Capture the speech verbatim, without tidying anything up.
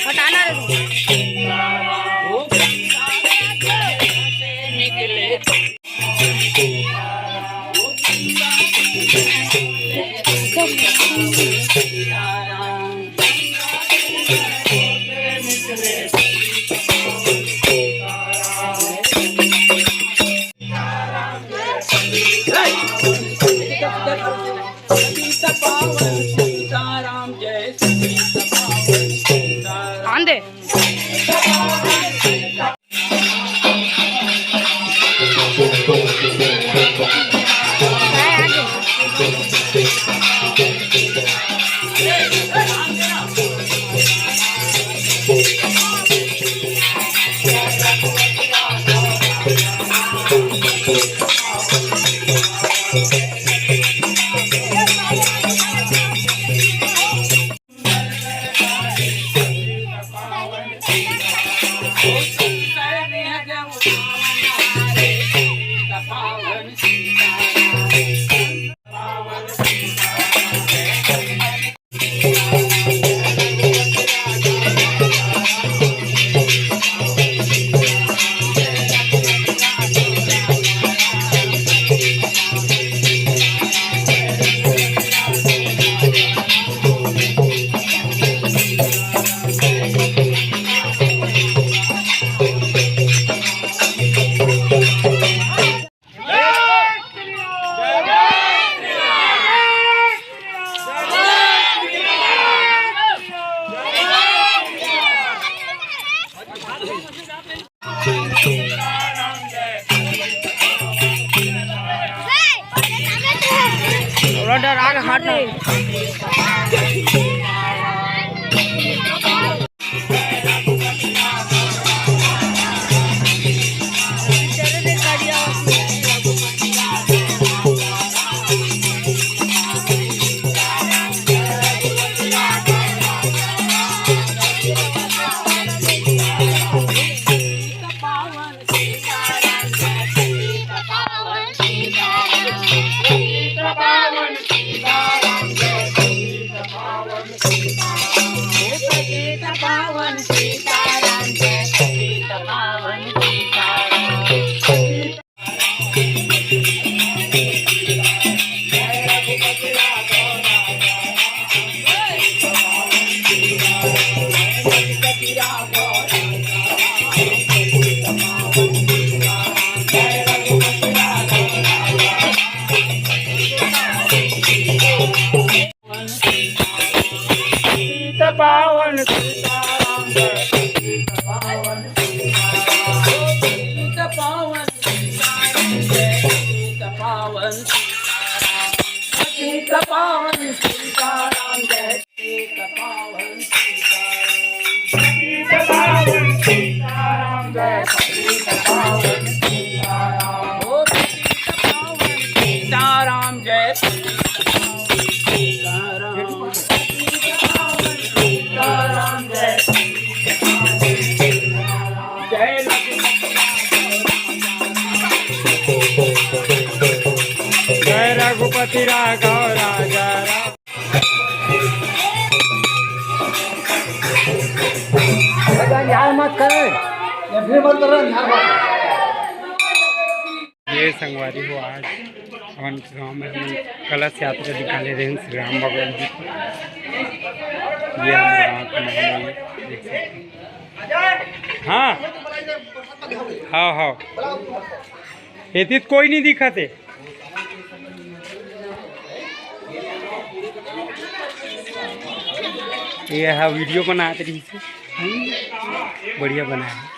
हटाना रे। आन दे। थोड़ा डर आ रहा, हट ना। सीता पावन सीताराम जय, सीता पावन सीताराम, सीता पावन सीताराम जय, सीता पावन सीताराम, सीता पावन सीताराम जय, सीता पावन सीताराम, सीता पावन सीताराम जय, सीता पावन सीताराम, ओ सीता पावन सीताराम जय। जय रघुपति राघव राजा राम। न्याय मत करे, ये भी मत करो, न्याय मत। ये संगवारी हो, आज हमन गांव में हम कलश यात्रा निकाले रहे श्री राम भगवान जी। ये हमारे गांव के महल है, देख सकते हैं। हाँ, हाँ, हाँ, एती तो कोई नहीं दिखत हे। ये हा वीडियो बनात रहिस हे, बढ़िया बनाए हे।